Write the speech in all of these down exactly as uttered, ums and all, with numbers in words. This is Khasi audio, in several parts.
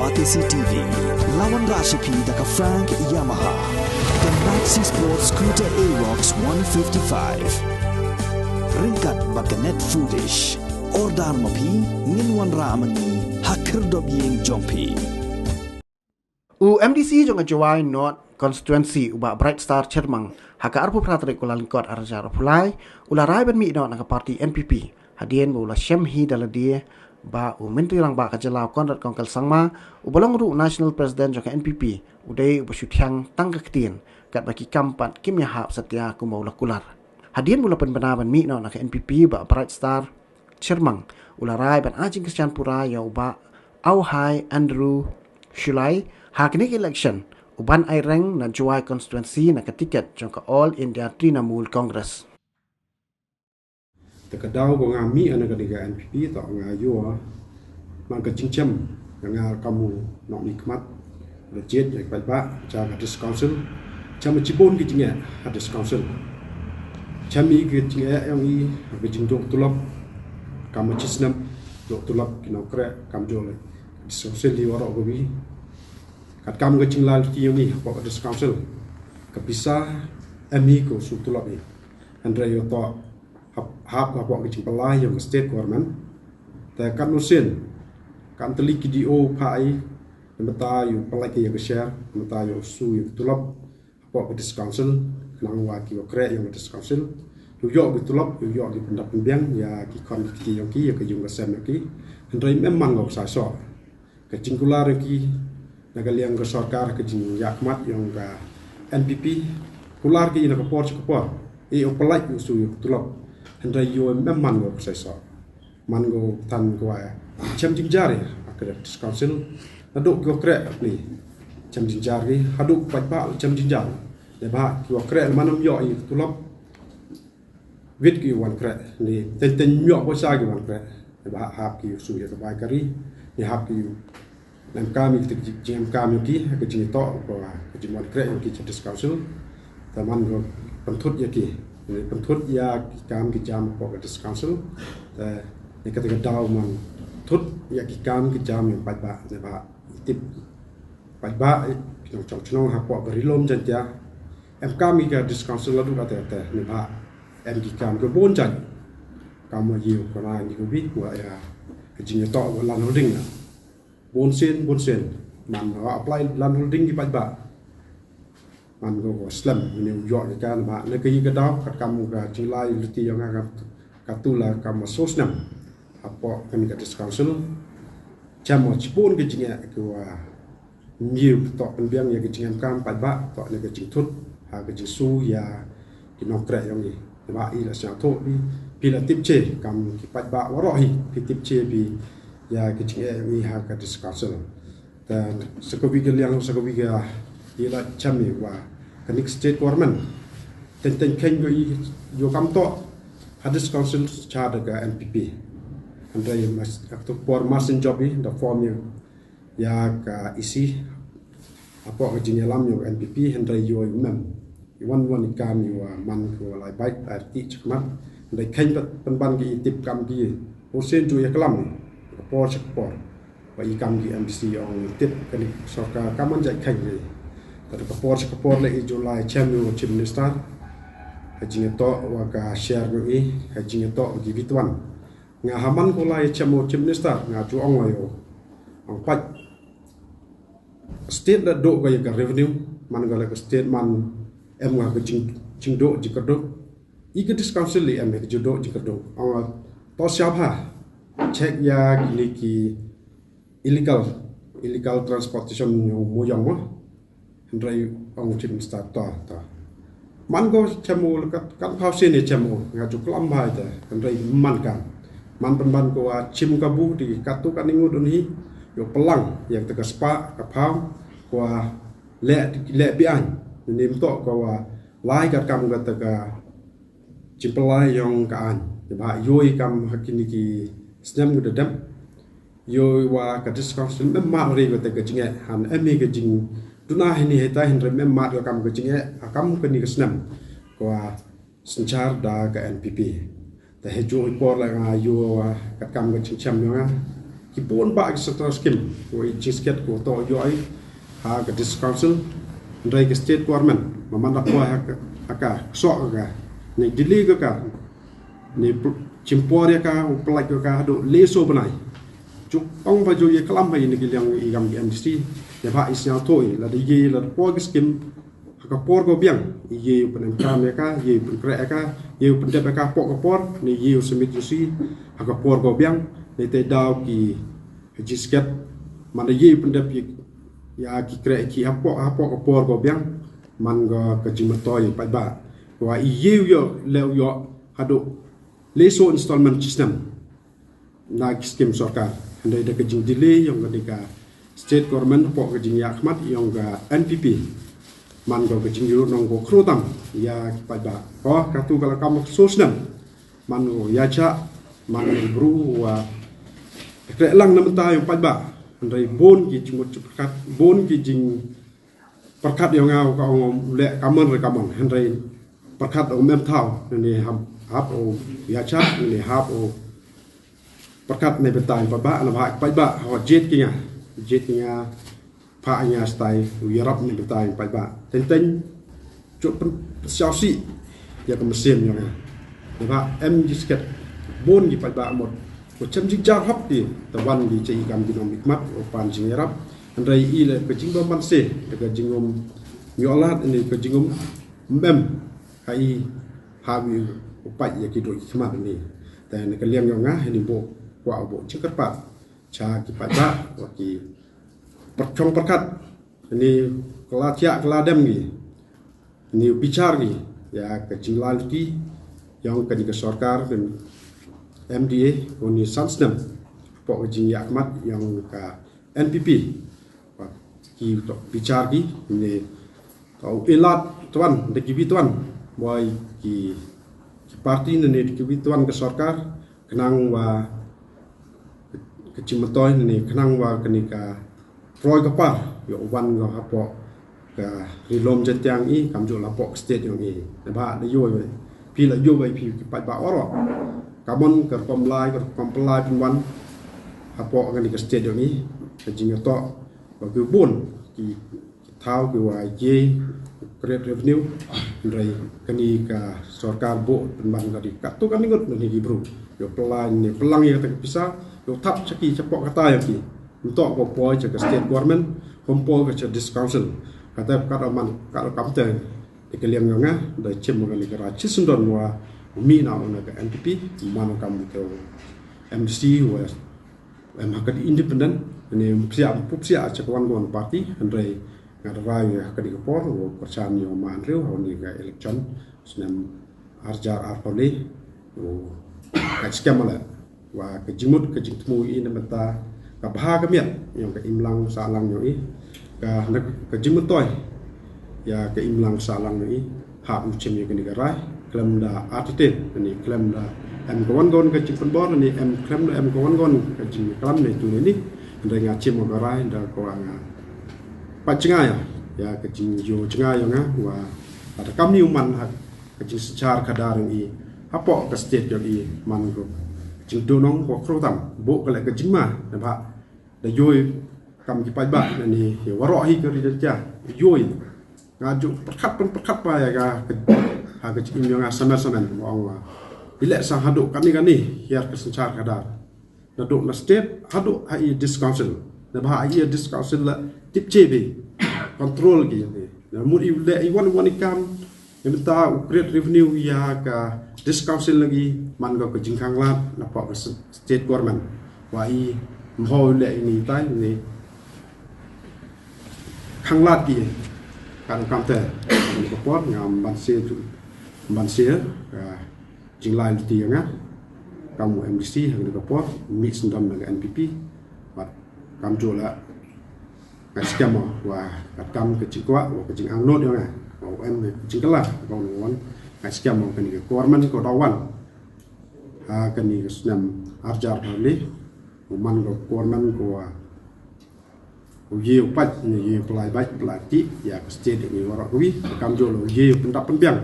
Batesi T V, la wanrah sha phi da ka Frank Yamaha, ka Maxi Sport Scooter Aerox one fifty-five. Ryngkat bad ka Net Foodish. Order ma phi, ngin wanrah ma ngi ha khyrdop ïing jong phi. U M D C jong ka Jowai North Constituency, u Bah Bright Star Chyrmang, ha ka arphew phra tarik u Kyllalyngkot arhajar arphew lai, u la rai ban mih noh na ka party N P P. Hadien ba u la shem hi da lade ba u Myntri Rangbah ka jylla u Conrad Kongkal Sangma, uba long ruh National President jong ka N P P, u dei uba shu thiang tang ka ktien, katba ki kam pat kim ïahap satia kumba u la kular. Hadien ba u la pynbna ban mih noh na ka N P P, Bah Bright Star Chyrmang u la rai ban ai jingkyrshan pura ïa u Bah Auhai Andrew Shullai ha kane ka election, u ban aireng na Jowai Constituency na ka tiket jong ka All India Trinamool Congress. Te ka daw ba nga mih na ka dei ka N P P, te nga ïoh man ka jingchem, ka nga kam u nongmihkhmat, la jied ïa ki paidbah jong ka District Council. Chem shibun ki jingeh ha District Council. Chem ïa ki jingeh ïong i ha ka jingduh tulop. Kam u shisnem duh tulop ki nongkreh, kam jong ka District Council hi waroh kawi. Katkam ka jinglai luti ïong i hapoh ka District Council, ka pisa em hi ka u shu tulop i. Hynrei ïoh toh hap, hap hapoh ka jingpyllait ïong ka state government. Te katno sien, katno tylli ki D O phah i, namar ta ïoh pyllait ïa ka share, namar ta ïoh shu ïa ka tulop hapoh ka District Council, khnang wa kiwa kreh ïong ka District Council ïoh ïoh ki tulop, ïoh ïoh ki pyndap pynbiang ïa ki khon ki kti ïong ki, ïa ka ïung ka sem ïong ki. Hynrei em man ka u ksai soh. Ka jingkular ïong ki na ka liang ka sorkar, ka jingïakhmat ïong ka N P P, kular ki na ka por sha ka por. I u pyllait u shu ïa ka tulop. Hynrei ïoh em man ka u ksai soh. Man ka u than ka wa chem jingjar ïa ka District Council. Naduh kiwa kreh ni chem jingjar ki, haduh paidbah chem jingjar. Neibhah kiwa kreh la man ym ïoh ïa ka tulop. Wit ki wan kreh ni, teng teng ym ïoh pisa ki wan kreh. Neibhah hap ki shu ïa ka bai ka ri, ni hap ki em kam ïa ki jingem kam ïa ki, ka jingtoh ka jingwan kreh ïa ki cha District Council. Te man ka pynthut ïa ki, ni pynthut ïa ki kam ki jam hapoh ka District Council. Te ni kata ka daw man thut ïa ki kam ki jam ïa paidbah, neibhah i tip paidbah, ki nongchong chnong hapoh ka Ri Lum Jaiñtia. Em kam ïa ka District Council la duk ate ate, neibhah em ki kam ka bun jait. Kam wa ïa u kona ni ka bi wa ïa ka jingïatoh wa land holding na. Bun sien, bun sien. Man wa apply land holding ki paidbah. Man ko ko slem ni u ïoh ïa ka, neibhah na ka ïa ka daw katkam ka jinglai luti ïong nga ka, ka tu la kam wa shu snem hapoh kane ka District Council. Chem wa shibun ka jingeh ka wa ngi u toh pynbiang ïa ka jingem kam paidbah, toh ne ka jingthut ha ka jingshu ïa ki nongkreh ïong i. Neibhah i la sngewthuh phi, phi la tip che kam ki paidbah waroh hi, phi tip che phi ïa ka jingeh ïong i ha ka District Council. Te sa kawi ka liang, sa kawi ka i la chem i wa kane ka state government. Teng teng kheiñ ko i ïoh kam toh ha District Council cha da ka N P P. Hynrei mas, ha ka tu por masin job i da form i ïa ka E C hapoh ka jingïalam ïa u N P P, hynrei ïoh i mem. I wan wan i kam i wa man ko lai bait ar ti chakmat. Hynrei kheiñ pat pynban ki i tip kam ki. Bun sien ju ïa klam i ka por cha ka por. Wa i kam ki M D C ong i tip kane sorkar kam man jait kheiñ i. Tad ka por cha ka por le i ju lai chem i wa Chief Minister. Ha jingïatoh wa ka share ko i, ha jingïatoh wa ki wit wan. Nga ha man ko lai chem u Chief Minister, nga ju ong wa ïo. Ong pat. State la duh ko ïa ka revenue, man ko la ka state man em nga ka jing, jingduh jingkyrduh. I ka District Council i em ka jingduh jingkyrduh. Ong wa to siap ha. Check ïa kini ki illegal, illegal transportation ïong mo ïong mo. Hynrei ong Chief Minister to, to. Man ko chem u la kat, kat phaw sien ïa chem u, nga ju klam bha ïa te, hynrei man kan. Man pynban ko wa chim ka bu di kat tu kat ni ngut un hi, ïoh pynlang, ïa kata ka spah, ka phaw, ko wa leh, leh bi aiñ, ni mto ko wa lai kat kam kata ka, jingpynlai ïong ka aiñ, neibhah ïoh i kam ha kini ki snem ko da dep, Ïoh wa ka District Council mem mad ri ko te ka jingeh, han em hi ka jingduna hini hita hynrei mem mad ko kam ka jingeh, ha kam kani ka snem. Ko wa synshar da ka N P P. Te ha juh i por la nga ïoh wa katkam ka jingchem ïong nga. Ki bun bah ki central scheme, ko i jingsiket ko to ïoh i ha ka District Council, hynrei ka State Government, ma man da poi ha ka, ha ka, ksoh ka, ne delay ka ka, ne pl-, chimpor ïa ka, u pynlait ka ka, haduh le so bnai. Ju ong ba ju ïa klam ba i ne ki liang i kam ki M D C, ïa ba i sñiawthuh i, lada ïa, lada poi ki scheme, ha ka por ko biang, i ïa u pynemkam ïa ka, i ïa u pynkhreh ïa ka, i ïa u pyndep ïa ka hapoh ka por, ne i ïa u submit U C, ha ka por ko biang, ne te daw ki, ha jingsiket, man i ïa u pyndep ïa, ïa ki khreh ki hapoh, hapoh ka por ko biang, man ka, ka jingmyntoi paidbah. Wa i ïa u ïoh, leh u ïoh, haduh, le so installment chi snem. Na ki scheme sorkar. Hynrei da ka jingdelay ïong ka dei ka state government hapoh ka jingïakhmat ïong ka N P P. Man ko ka jingïarap nong ko khruh tam ïa ki paidbah. Ko katu ka la kam so snem. Man ko ïa cha, man ko bru wa khreh lang na mynta ïong paidbah. Hynrei bun ki jingmut jingpyrkhat, bun ki jing pyrkhat ïa nga ka ong leh kamon re kamon, hynrei pyrkhat ong mem thaw, ne hap, hap o ïa cha, ne hap o pyrkhat ne betai paidbah, na ba paidbah, ho jet ki nga, jet ki nga, pha nga stai, u ïarap ne betai paidbah. Teng teng, chut pyn, siaw si, ïa ka mynsiem ïa nga. Ne ba em jingsiket, bun ki paidbah mut, ko chem jingjar hok ki, ta wan ki cha i kam ki nongmihkhmat, o pan jingïarap, hynrei i le ka jingdon ban se, ka jingum, ïoh lad, ne ka jingum, mem, ha i, ha wi, u pait ïa ki doi ki khmat ne. Te ne ka liang ïong nga, hynrei bo, kwah bo, jingkyrpad, cha ki paidbah, wa ki, pyrchong pyrkhat, ne ka la thiah ka la dem ki, ne bichar ki, ïa ka jinglai luti, ïong ka ni ka sorkar, ka M D A, ko ni san snem, hapoh ka jingïakhmat, ïong ka N P P. Wa ki to bichar ki, ne to ilat tuan, da ki bi tuan, boi ki, ki parti ne, ne ki bi tuan ka sorkar, khnang wa ka jingmyntoi ne, khnang wa ka ni ka roi ka par, ïa u wan nga hapoh ka ri lum jatiang i, kam ju la poh ka state ïong i. Ne ba da ïoh, phi la ïoh, phi ki paidbah oro. Kamon ka rukom lai, ka rukom pynlai pynwan, hapoh ka ni ka state ïong i, ka jingïatoh, ba ki bun, ki, ki thaw ki wa ïa, create revenue, hynrei ka ni ka sorkar bo, pynban ka di, katu ka ni ngut, ne ki bru. Ïa pynlai, ne pynlang ïa kata ka pisa, ïa thap cha ki, cha poh kata ïa ki. Ntok ko poi cha ka state government, hom poi ka cha district council. Kata, kata man, kata kam te, te ka liang nga, da chim ka ni ka ra, chi sendon wa, mi na, na ka N P P, man kam te, M D C, wa, em ha ka di independent, ne psia, psia cha ka wan ka wan party, hynrei, nga da rai ha ka di ka por, wa, pyrchan ïa ma Andrew, ha ni ka election, snem, arjar arphaw le, wa, ka scam ala. Wa ka jingmut, ka jingthmu i na mynta, ka bha ka miat, ïong ka imlang sahlang ïong i, ka, ka jingmyntoi, ïa ka imlang sahlang ïong i, ha u chem ïa ka ni ka rai, khlem da artite, ni khlem da em ka wan gon ka jingpynbor, ni em khlem da em ka wan gon ka jingklam ne tu ne ni, hynrei nga chem ka rai, da ka wa nga. Pat jngai ïa, ïa ka jingyo jngai ïa nga, wa, da kam ni u man ha, ka jingsynshar khadar i, hapoh ka state ïong i, man ko, jingdonong ko khruh tam, bo ka le ka jingma, ne ba, da ïoh i, kam ki paidbah, ne ni, ïa waroh hi ka ri da tia, ïoh i, nga ju pyrkhat pyn pyrkhat ba ïa ka, ka, ha ka jingim ïong nga samen samen, ba ong wa. I le sang haduh kani kani, hiar ka synshar khadar. Naduh na state, haduh ha i district council. Na ba ha i district council la tip che bi. Control ki ni. Na mut i le i wan wan i kam. Ïa mynta u create revenue ïa ka district council lagi man ka ka jingkhang lad na pok ka s-, state government. Wa i mho le i ni tai ni. Khang lad ki. Kan kam te. Ni ka por nga ban se tu. Ban se, ah, jinglai lynti ïa nga. Kam u M D C ha kane ka por, mih syndon na ka N P P. Bad kam ju la nga skhem mo, wa katkam ka jingkwah, wa ka jingangnud ïa nga. Wa u em ka jingkylla, ka u wan, nga skhem mo kane ka government ka u da wan. Ha kane ka snem arjar bale, u man ka government ka wa u ïa u pait, ne ïa u pynlait bait, pynlait ti, ïa ka state ne waroh kawi, kam ju la u ïa u pyndap pynbiang,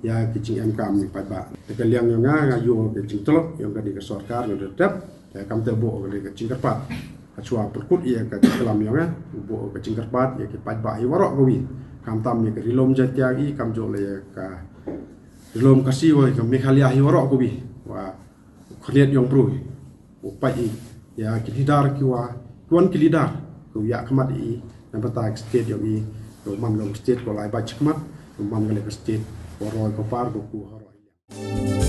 ïa ka jingem kam ne paidbah. Te ka liang ïa nga, nga ïoh ka jingtlot, ïa ka dei ka sorkar, nga da dep, Kamte buh ka jingkyrpad, hashwa pyrkut ïa ka jingklam ïong eh, buh ka jingkyrpad ïa ki paidbah hi waroh kawi, khamtam ïa ka Ri-lum Jaiñtia hi, kamjooh leh ïa ka Ri-lum Khasi wa ka Meghalaya hi waroh kawi, wa khyrnit ïong bru u peit ïa ki leader kiwa, ki wan ki leader kiwa ïa khmat ïa i na bynta ka state ïong i, kiwa man ka state kiwa lai bad khmat, kiwa man ka state kiwa roi ka par, kiwa ku ha roi.